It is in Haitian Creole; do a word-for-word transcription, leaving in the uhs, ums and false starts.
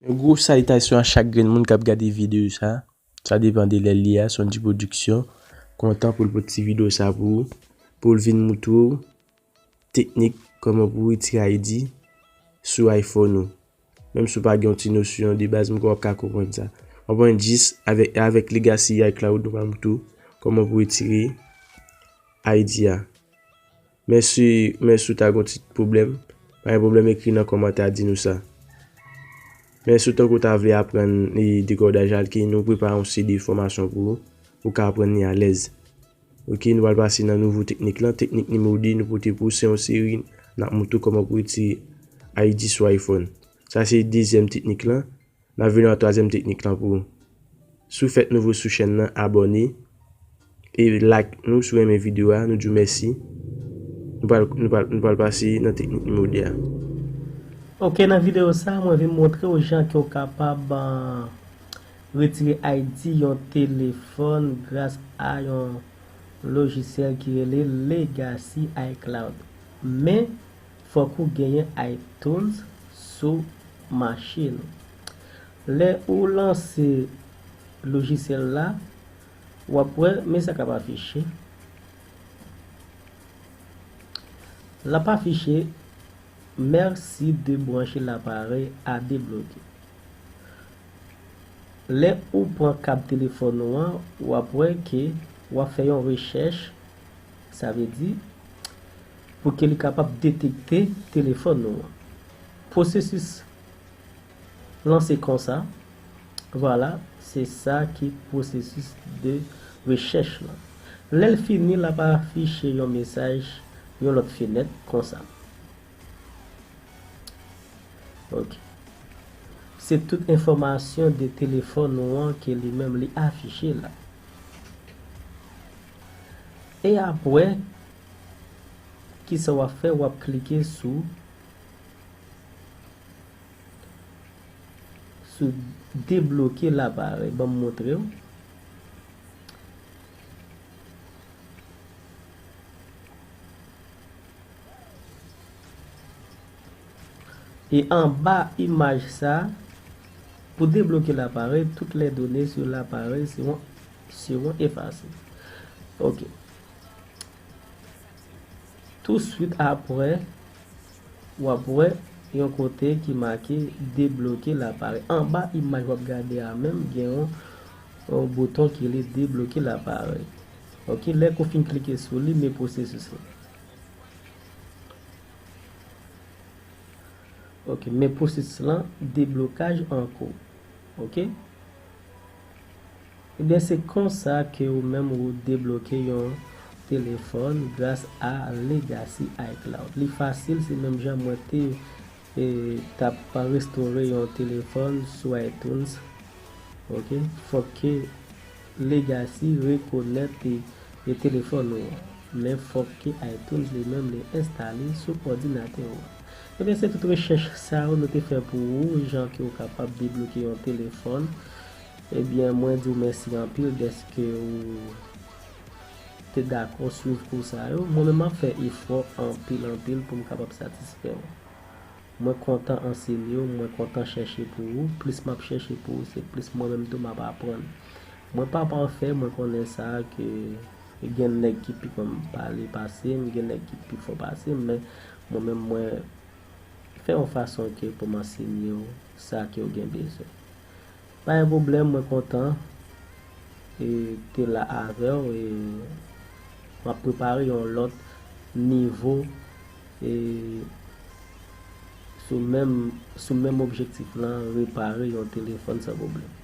Yon gwo salitasyon a chak grenn moun k ap gade videyo sa. Sa depann de lè l ye a, Sondy Production kontan pou l pote ti videyo sa pou ou, pou l vin moutre w teknik kòman pou w retire I D sou iPhone ou. Menm si w pa gen yon ti nosyon de baz, m kwè w ap ka konprann sa. W ap konprann jis avèk, avèk Legacy iCloud, nou pral moutre w kòman pou w retire I D a. Men si, men si w ta gen yon ti pwoblèm, pa gen pwoblèm, ekri nan kòmantè a, di nou sa. Men si w tankou w ta vle aprann, e, dekòdaj alkè, nou prepare yon seri de fòmasyon pou ou, pou w ka aprann li alèz. Ok, nou pral pase nan nouvo teknik lan. Teknik nimewo de nou pote pou ou, se yon seri n ap moutre w kòman pou w retire I D sou iPhone. Sa se dezyèm teknik lan. N ap vin nan twazyèm teknik lan pou ou. Si w fèk nouvo sou chèn nan, abòne e like nou si w renmen videyo a, nou di w mèsi. Nou pral, nou pral, nou pral pase nan teknik nimewo de a. Ok, nan videyo sa, mwen vin montre w jan ke w kapab, ah, retire I D yon telefòn gras a yon lojisyèl ki rele Legacy iCloud. Men, fòk ou genyen iTunes sou machin ou. Lè ou lanse lojisyèl la, w ap wè, men sa k ap afiche. L ap afiche, Merci de brancher l'appareil à débloquer. Lè ou pran kab telefòn ou an, w ap wè ke w ap fè yon rechèch, sa vle di, pou ke li kapab detekte telefòn ou an. Pwosesis lan se konsa. Vwala, se sa ki pwosesis de rechèch lan. Lè l fini, l ap afiche yon mesaj, yon lòt fenèt konsa. Ok. Se tout enfòmasyon de telefòn ou an ke li menm li afiche la. E apre, kisa w ap fè? W ap klike sou, sou debloke laparèy. Ban m montre w. E anba imaj sa, pour débloquer l'appareil, toutes les données sur l'appareil seront, seront effacées. Ok. Touswit apre, w ap wè yon kote ki make debloke laparèy. Anba imaj w ap gade a menm, gen yon, yon bouton ki rele debloke laparèy. Ok, lè ke w fin klike sou li, men pwosesis lan. Ok, men pwosesis lan, deblokaj an kou. Ok? Ebyen, se konsa ke ou menm ou debloke yon telefòn gras a Legacy iCloud. Li fasil, se menm jan mwen te, e, t ap restore yon telefòn sou iTunes. Ok? Fòk ke Legacy rekonèt e, e telefòn ou an. Men fòk ke iTunes li menm li enstale sou òdinatè ou an. Ebyen, se tout rechèch sa yo nou te fè pou ou, jan ke ou kapab debloke yon telefòn. Ebyen, mwen di w mèsi anpil dèske ou te dakò swiv kou sa yo. Mwen menm, m ap fè efò anpil, anpil pou m kapab satisfè w. Mwen kontan ansenye w, mwen kontan chèche pou ou. Plis m ap chèche pou ou, se plis mwen menm tou m ap aprann. Mwen pa pafè, mwen konnen sa, ke gen nèg ki pi konn pale pase m, gen nèg ki pi fò pase m, men mwen menm, mwen fè yon fason ke pou m ansenye w sa ke w gen bezwen. Pa gen pwoblèm, mwen kontan, e, te la avè w, e m ap prepare yon lòt nivo, e sou menm, sou menm objektif lan, repare yon telefòn san pwoblèm.